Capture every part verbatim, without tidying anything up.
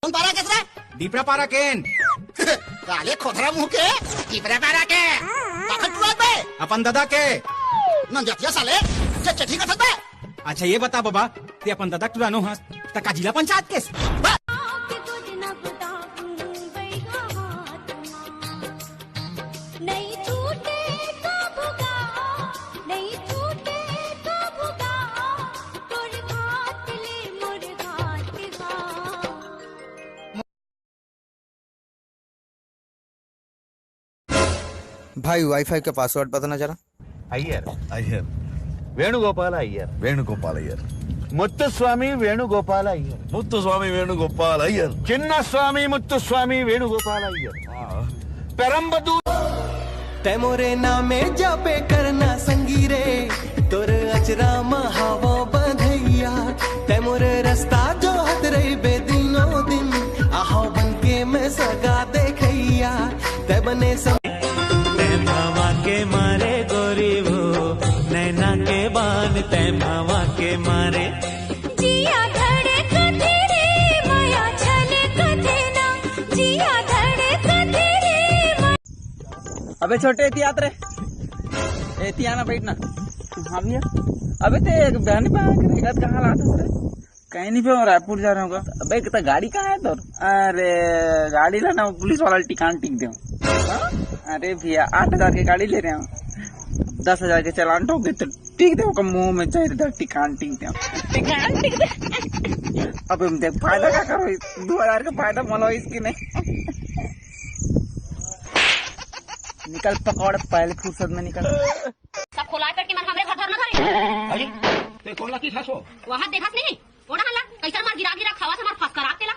कौन पारा के रे? डीपरा पारा के। साले खोथरा मुंह के, डीपरा पारा के। काखर टुरा बे? अपन दादा के। नंजतिया साले, जे चेठी कथत बे। अच्छा ये बता बाबा, ते अपन दादा टुरा नो हस, त का जिला पंचायत के? भाई, वाईफाई का पासवर्ड बताना जरा। अय्यर। अय्यर। वेणुगोपाल अय्यर। वेणुगोपाल अय्यर। मुत्तुस्वामी वेणुगोपाल अय्यर। मुत्तुस्वामी वेणुगोपाल अय्यर। चिन्नस्वामी मुत्तुस्वामी वेणुगोपाल अय्यर। हाँ। पेरंबदूर। तै मोरे नामे जापे करना संगी रे, तोर अचरा म हवो बधैया। तै मोरे रस्ता जोहत रहिबे दिनों दिन, आहव बन के मैं सगा देखैया। तै बने सम- तै भावा के मारे गोरी वो, नैना के बान तै भावा के मारे। जिया धड़कथे रे, मया छलकथे ना, जिया धड़कथे रे, मया अबे छोटे, एती आत रे। एती आना, बैठ ना। हाँ भैया। अबे ते एक बहन पे आके देखत कहाँ लात हस रे? कहीं नहीं पे, रायपुर जा रहा हूँ। अबे कितना गाड़ी कहाँ है तोर? अरे गाड़ी ला ना, पुलिस वाला टिकान टिक दे। अरे भैया, आठ हजार के गाड़ी ले रहे हैं, दस हजार के चालान ठोक दे तो टिक दे, ओकर मुंह में चार हजार टिकान टिक दे। टिकान टिक दे। अब हम देख फायदा का करो, दो हजार का फायदा मोला इसके नहीं। निकल पकौड़े, पहले फुर्सत में निकल। सब खोला पेट के मन हमरे घर धरना धरे। अरे, ते कौन लकी खासो? वहाँ देखत नहीं, ओड़ा हल्ला, कैसे मार गिरा गिरा खावा से मार फस करा तेला।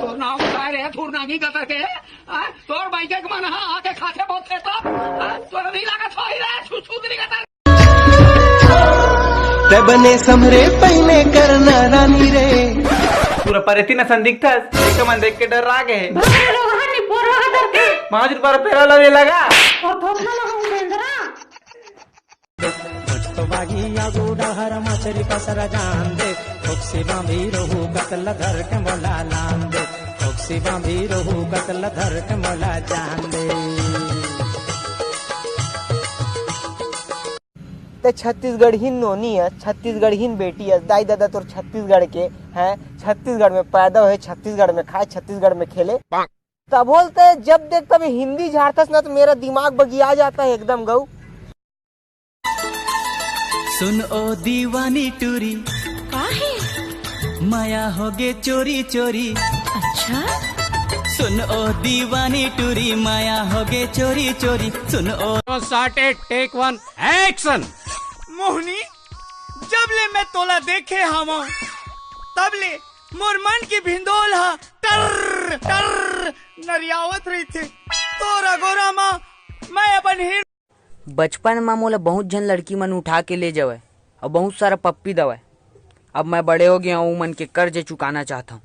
तोर नाम का रे, थुर नागी गतर के? आ, तोर बाइके के मन हा, आके खाते बहुत खेता। आ, तोर नहीं लगा थोड़ी रे, छू छू नहीं गतर। तै बने समरे पहिने करना रानी रे। पूरा परेती न संदिग्ध था, एक मन देख के डर आ गए। भगवान ने पोरवा का डर के। पाँच रुपया पेरा लवे लगा। और थोड़ा ना हम बेंदरा। तो बागी आगू डहर मछरी पसर जान दे, खुक्सी बांधी रहू कतल धर के मोला लान दे, खुक्सी बांधी रहू कतल धर के मोला जान दे। ते छत्तीसगढ़ ही नोनी है, छत्तीसगढ़ ही बेटी है, दाई दादा तोर छत्तीसगढ़ के हैं, छत्तीसगढ़ में पैदा हुए, छत्तीसगढ़ में खाए, छत्तीसगढ़ में खेले। तब बोलते जब देख तब हिंदी झाड़तस ना तो मेरा दिमाग बगिया जाता है एकदम गऊ। सुन ओ दीवानी टूरी, का है? माया होगे चोरी चोरी। अच्छा। सुन ओ दीवानी टूरी, माया होगे चोरी चोरी। सुन ओ। Started, take one, action। मोहनी, जब ले मैं तोला देखे हावं, तब ले मोर मन के भिंदोल हा टर टर नरियावत रहिथे। तोर अगोरा मा मैं अपन हिर- बचपन म मोला बहुत झन लड़की मन उठा के ले जवय अउ बहुत सारा पप्पी दवय। अब मैं बड़े हो गया हूँ, उमन के कर्ज चुकाना चाहत हूँ।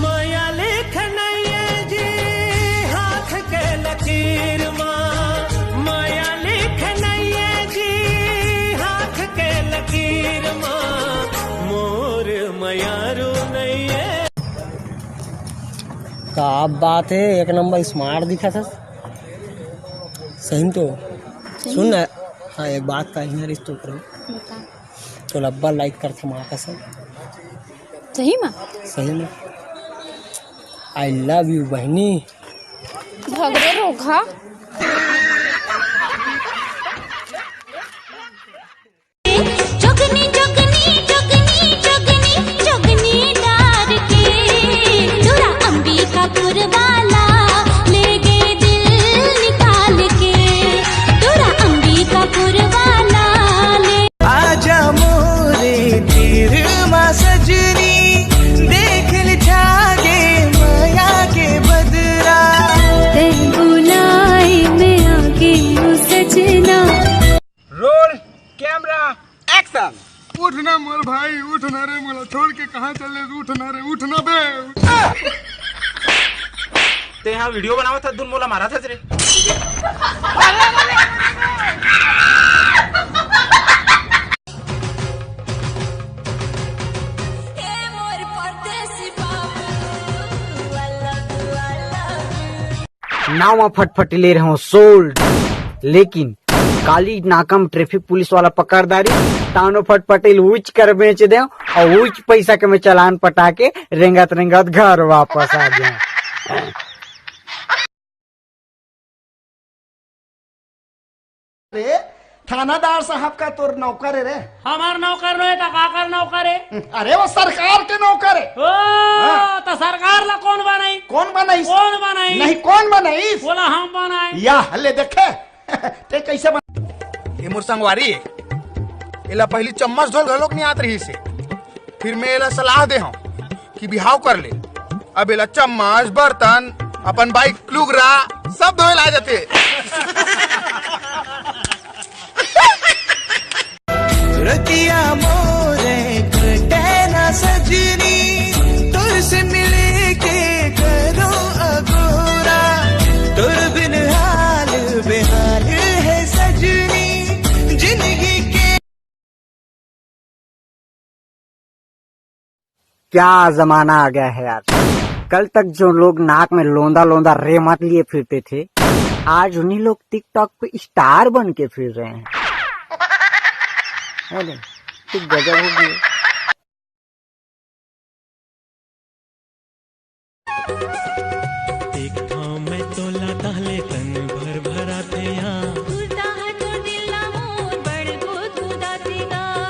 माया लेख नइये जी हाथ के लकीर मा, माया लेख नइये जी हाथ के लकीर मा, मोर मयारू नइये। का बात है, एक नंबर स्मार्ट दिखा था। सही में तो। सही सुन में? ना, हाँ, एक बात का यहाँ रिश्तो करो। बता। तो लब्बा लाइक कर था माँ कसम। सही में? सही में। I love you बहनी। भगरे रोघा। जोगनी, जोगनी, जोगनी, जोगनी, जोगनी डार के, तोरा अंबिकापुर वाला ले गे दिल निकाल के, तोरा अंबिकापुर वाला ले। आजा मोरे तीर मा सजनी, देख ले छागे माया के बदरा। तै बुलाई में आगे ओ सजना। Roll, camera, action। उठ ना मोर भाई, उठ ना रे, मोला छोड़ के कहाँ चले, उठ ना रे, उठ ना बे। ते यहाँ वीडियो बनावत हस, दुन मोला मारत हस रे। नावा फटफटी ले रहे हो सोल्ड, लेकिन काली नाका म ट्रैफिक पुलिस वाला पकड़ दारी, तानो फटफटी ल उच कर बेच दे, अउ उच पैसा के मैं चालान पटा के रेंगत रेंगत घर वापस आ गया। रे, थानादार साहब का तोर नौकर है रे? हमार नौकर नो है, तो काकर नौकर है? अरे, वो सरकार के नौकर है। ओ, हाँ। तो सरकार ला कौन बनाई? कौन बनाई? कौन बनाई? नहीं, कौन बनाई? बोला हम बनाए। या, ले देखे। ते कैसे बन- ये मोर संगवारी है। एला पहली चम्मच धोल घलोक नहीं आत रही से। फिर मैं एला सलाह दे हूँ कि बिहाव कर ले। अब एला चम्मच, बर्तन, अपन बाइक, लुगरा सब धोए ला जाते। रतिया मोरे कटे ना सजनी, तोर से मिले के करो अगोरा, तोर बिन हाल बेहाल है सजनी, जिंदगी के। क्या जमाना आ गया है यार। कल तक जो लोग नाक में लोंदा लोंदा रेमट लिए फिरते थे, आज उन्हीं लोग टिकटॉक पे स्टार बन के फिर रहे हैं। है नहीं? तो गजब हो गई। एक ठाव मैं तोला ताहले तन भर भराथे या। तोर ताहा तोर दिल ला मोर बड़ गुदगुदाथे गा।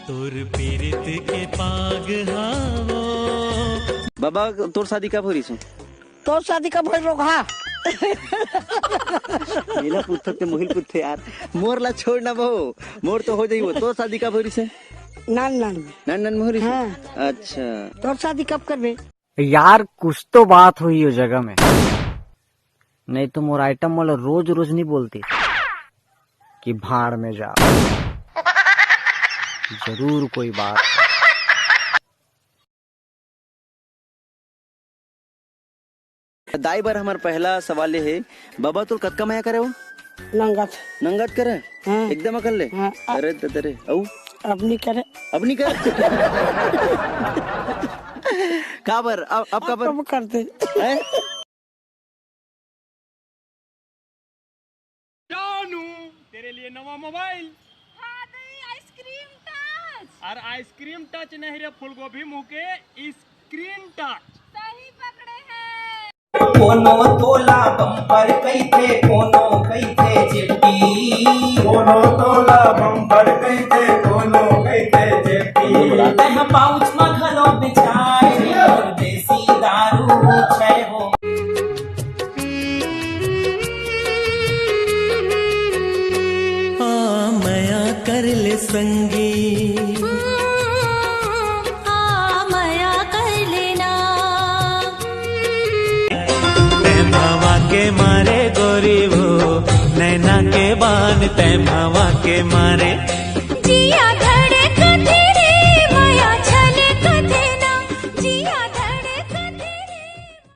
तोर पीरित के पाग हावो। बाबा, तोर शादी कब हो रही से? तोर शादी कब होई रोगहा? मेला पुथत के मोहिल पुथे यार, मोर ला छोड़ ना बहो, मोर तो हो जाई वो। तोर शादी कब हो रही से? नान नान में। नान नान में हो रही से? हाँ। अच्छा। तोर शादी कब करबे? यार, कुछ तो बात हुई हो जगह में, नहीं तो मोर आइटम वाला रोज रोज नहीं बोलती कि भाड़ में जाओ। जरूर कोई बात है। दाई बर हमर पहला सवाल ये हे, बाबा तोर कतका मया करे हो? नंगत। नंगत करे? हाँ। एकदम अकल्ले? हाँ। अरे ददरे, अउ? अब नहीं करे। अब नहीं करे? काबर? अब, अब काबर? अब करते। हैं? जानू, तेरे लिए नवा मोबाइल। हाँ दई, आइसक्रीम टच। अरे आइसक्रीम टच नहीं रे, फूलगोभी मुँह के स्क्रीन टच। सही पकड़े हैं। कोनो तोला बम्पर कहिथे, कोनो कहिथे चिट्टी। कोनो तोला बम्पर कहिथे, कोनो कहिथे चिट्टी। तह पाउच म घलो बेचाए, देसी दारू छै हो। आ मया कर ले संगी। आ मया कर लेना। तै भावा के मारे गोरी वो, नैना के बान तै भावा के मारे। जिया